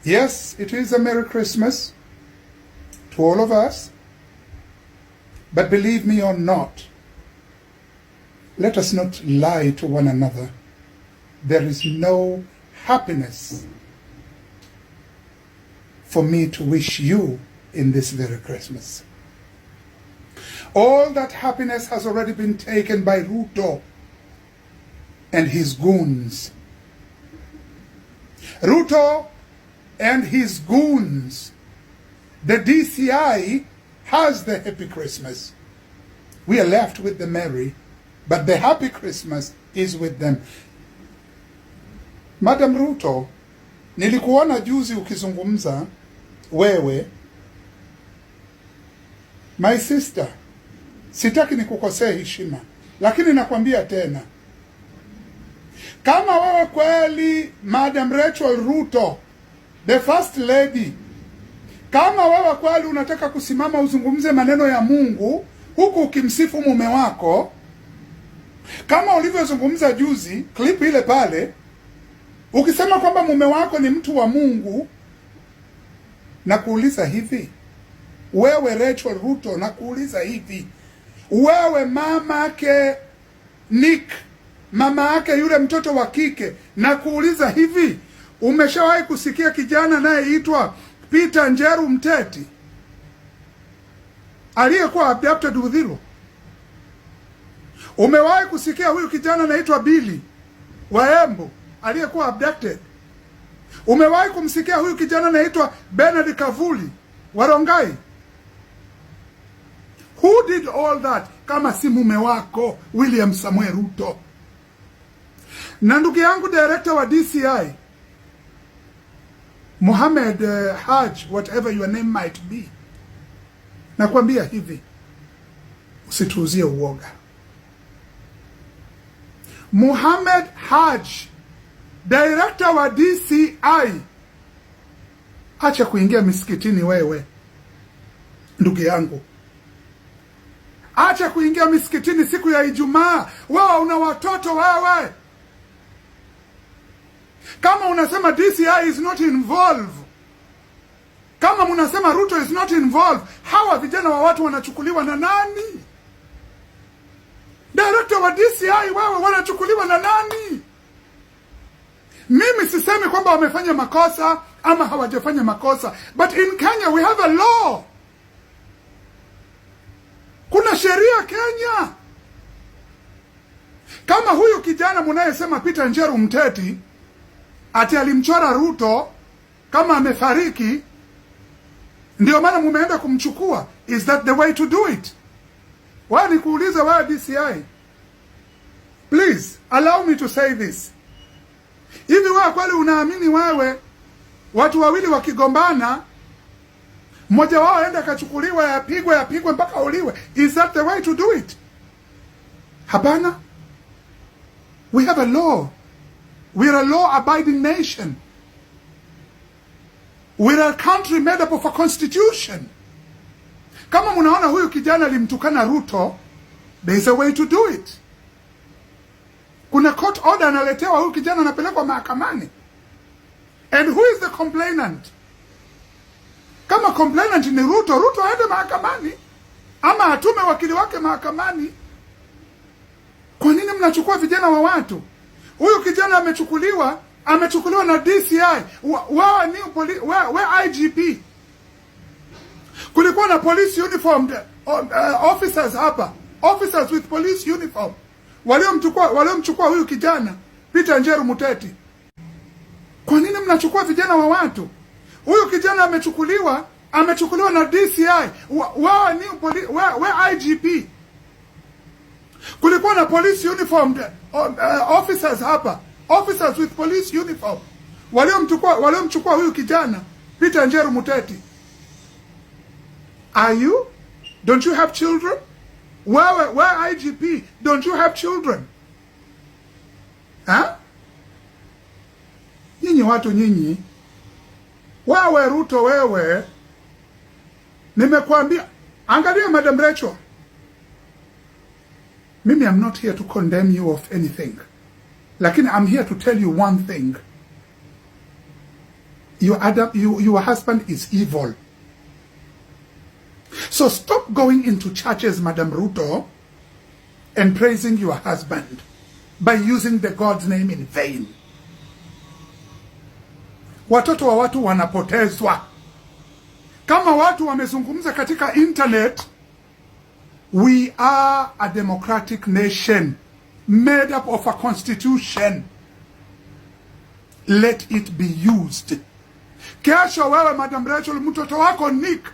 Yes, it is a Merry Christmas to all of us, but believe me or not, let us not lie to one another. There is no happiness for me to wish you in this very Christmas. All that happiness has already been taken by Ruto and his goons. Ruto and his goons. The DCI has the happy Christmas. We are left with the merry, but the happy Christmas is with them. Madam Ruto, nilikuona juzi ukizungumza wewe, my sister, sitaki nikukosee heshima, lakini nakwambia tena, kama wewe kweli Madam Rachel Ruto, the first lady, kama wewe kweli unataka kusimama uzungumze maneno ya Mungu huku ukimsifu mume wako kama ulivyozungumza juzi clip ile pale, ukisema kwamba mume wako ni mtu wa Mungu, nakuuliza hivi wewe Rachel Ruto, nakuuliza hivi wewe mama yake Nick, mama yake yule mtoto wa kike, nakuuliza hivi, umeshawahi kusikia kijana anayeitwa Peter Njeru Mteti aliyekuwa abducted Uthiru? Umewahi kusikia huyu kijana anaitwa Billy wa Embu aliyekuwa abducted? Umewahi kumsikia huyu kijana anaitwa Bernard Kavuli wa Rongai? Who did all that kama si mume wako William Samuel Ruto? Na ndugu yangu director wa DCI Mohamed Haj, whatever your name might be, nakwambia hivi, usituuzie uoga. Mohamed Haj, director wa DCI, acha kuingia misikitini wewe, ndugu yangu, acha kuingia misikitini siku ya Ijumaa. Wewe una watoto wewe. Kama unasema DCI is not involved, kama mnasema Ruto is not involved, hawa vijana wa watu wanachukuliwa na nani? Director wa DCI wewe, wanachukuliwa na nani? Mimi sisemi kwamba wamefanya makosa ama hawajafanya makosa, but in Kenya we have a law. Kuna sheria Kenya. Kama huyu kijana munayesema Peter Njeru Mteti ati alimchora Ruto kama amefariki, ndio maana mumeenda kumchukua. Is that the way to do it? Wewe nikuulize wewe DCI, please allow me to say this. Hivi wewe kweli unaamini wewe watu wawili wakigombana, mmoja wao aende akachukuliwa, yapigwe yapigwe mpaka auliwe? Is that the way to do it? Hapana. We have a law. We are a law abiding nation. We are a country made up of a constitution. Kama munaona huyu kijana alimtukana Ruto, there is a way to do it. Kuna court order analetewa huyu kijana, anapelekwa mahakamani. And who is the complainant? Kama complainant ni Ruto, Ruto aende mahakamani ama atume wakili wake mahakamani. Kwa nini mnachukua vijana wa watu? Huyu kijana amechukuliwa na DCI. Wewe ni we IGP. Kulikuwa na police uniformed officers hapa, officers with police uniform waliomchukua huyu kijana Peter Njeru Muteti. Kwa nini mnachukua vijana wa watu? Huyu kijana amechukuliwa na DCI. Wewe ni we IGP. Kulikuwa na police uniformed officers hapa, officers with police uniform waliomchukua huyu kijana Peter Njeru Muteti. Are you? Don't you have children? Wewe IGP, don't you have children? Ha? Nyinyi watu nyinyi, wewe Ruto, wewe, nimekuambia, angalia Madam Rachel, mimi I'm not here to condemn you of anything, lakini I'm here to tell you one thing. Your husband is evil. So stop going into churches, Madam Ruto, and praising your husband by using the God's name in vain. Watoto wa watu wanapotezwa. Kama watu wamezungumza katika internet, we are a democratic nation made up of a constitution. Let it be used. Kesho wewe, Madam Rachel, mtoto wako Nick,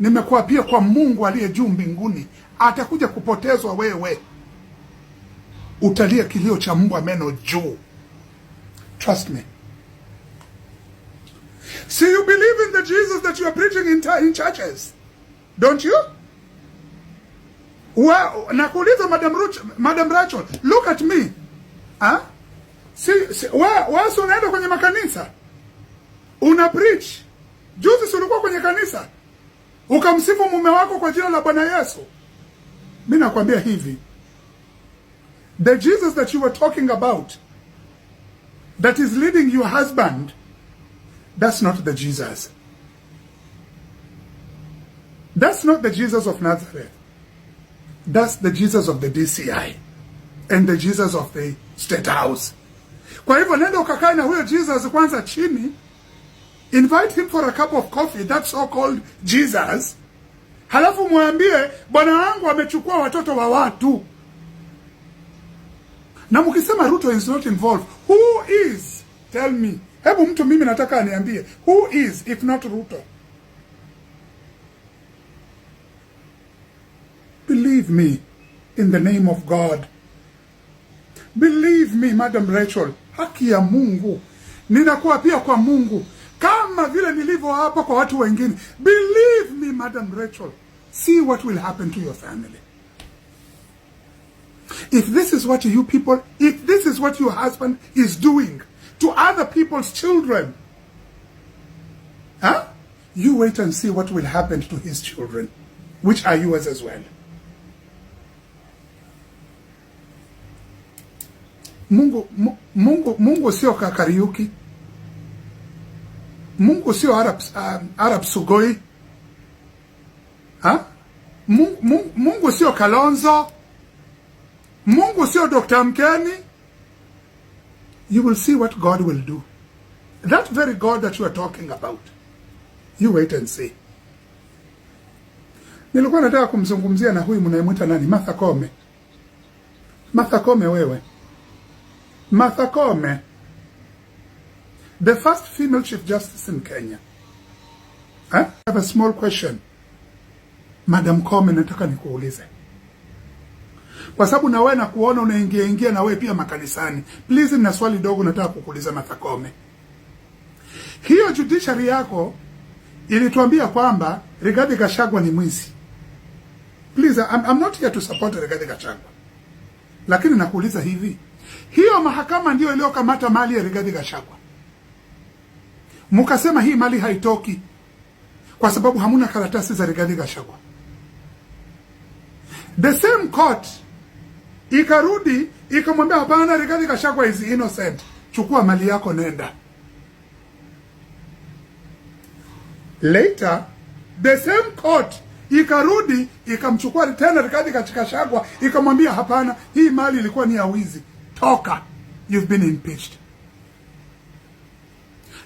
nimekuapia kwa Mungu aliye juu mbinguni, atakuja kupotezwa wewe. Utalia kilio cha mbwa meno juu. Trust me. See, you believe in the Jesus that you are preaching in churches, don't you? Well, nakuuliza, Madam Rachel, look at me. Huh? Si, wewe si unaenda kwenye makanisa? Una preach. Juzi si ulikuwa kwenye kanisa? Ukamsifu mume wako kwa jina la Bwana Yesu. Mimi nakwambia hivi. The Jesus that you were talking about, that is leading your husband, that's not the Jesus. That's not the Jesus of Nazareth. That's the Jesus of the DCI and the Jesus of the State House. Kwa hivyo nenda ukakae na huyo Jesus kwanza chini, invite him for a cup of coffee, that so-called Jesus, halafu mwambie, "Bwana wangu amechukua watoto wa watu." Na mkisema Ruto is not involved, who is? Tell me. Hebu mtu mimi nataka aniambie, who is if not Ruto? Believe me, in the name of God. Believe me, Madam Rachel, haki ya Mungu. Ninakuapia kwa Mungu kama vile nilivyo hapa kwa watu wengine. Believe me, Madam Rachel, see what will happen to your family. If this is what you people, if this is what your husband is doing to other people's children, huh? You wait and see what will happen to his children, which are yours as well. Mungu, Mungu sio Kariuki. Mungu sio Arab Sugoi. Ha? Mungu sio Kalonzo. Mungu sio Dr. Mkeni. You will see what God will do. That very God that you are talking about. You wait and see. Nilikuwa nataka kumzungumzia na huyu mnayemwita nani? Martha Koome. Martha Koome wewe. Martha Koome. The first female Chief Justice in Kenya. Huh? I have a small question. Madam Koome, nataka nikuulize. Kwa sababu na wewe nakuona unaingia ingia na wewe pia makanisani. Please, nina swali dogo nataka kukuuliza, Martha Koome. Hiyo judiciary yako ilituambia kwamba Rigathi Gachagua ni mwizi. Please, I'm not here to support Rigathi Gachagua. Lakini nakuuliza hivi. Hiyo mahakama ndio iliyokamata mali ya Rigathi Gachagua. Mukasema hii mali haitoki kwa sababu hamuna karatasi za Rigathi Gachagua. The same court ikarudi ikamwambia, "Hapana, Rigathi Gachagua is innocent. Chukua mali yako, nenda." Later the same court ikarudi ikamchukua tena Rigathi Gachagua, ikamwambia, "Hapana, hii mali ilikuwa ni ya wizi. Toka. You've been impeached."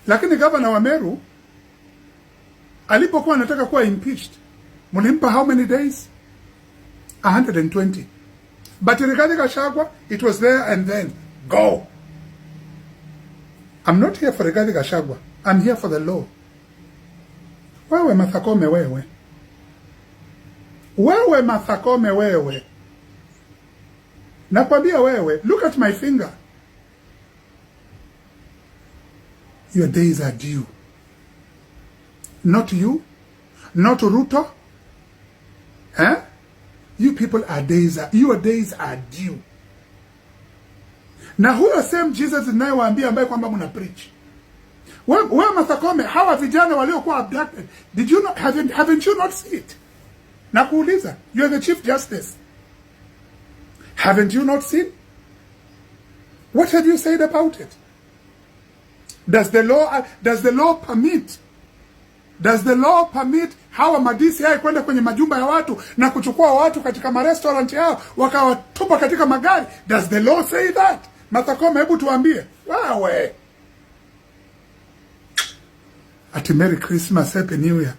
Lakini gavana wa Meru alipokuwa anataka kuwa impeached, mlimpa how many days? 120. But Rigathi Gachagua, it was there and then. Go. I'm not here for Rigathi Gachagua. I'm here for the law. Wewe Martha Koome wewe. Wewe Martha Koome wewe. Nakwambia wewe, look at my finger. Your days are due. Not you, not Ruto. Eh? You people are days are, your days are due. Na huyo same Jesus ninayewaambia ambaye kwamba mna preach. Wewe Martha Koome, hawa vijana waliokuwa abducted, did you not haven't you not seen it? Nakuuliza, you are the Chief Justice. Haven't you not seen? What have you said about it? Does the law permit? Does the law permit hawa ma DCI kwenda kwenye majumba ya watu na kuchukua watu katika marestaurant yao wakawatupa katika magari? Does the law say that? Martha Koome, hebu tuambie. Wewe. Ati Merry Christmas, Happy New Year.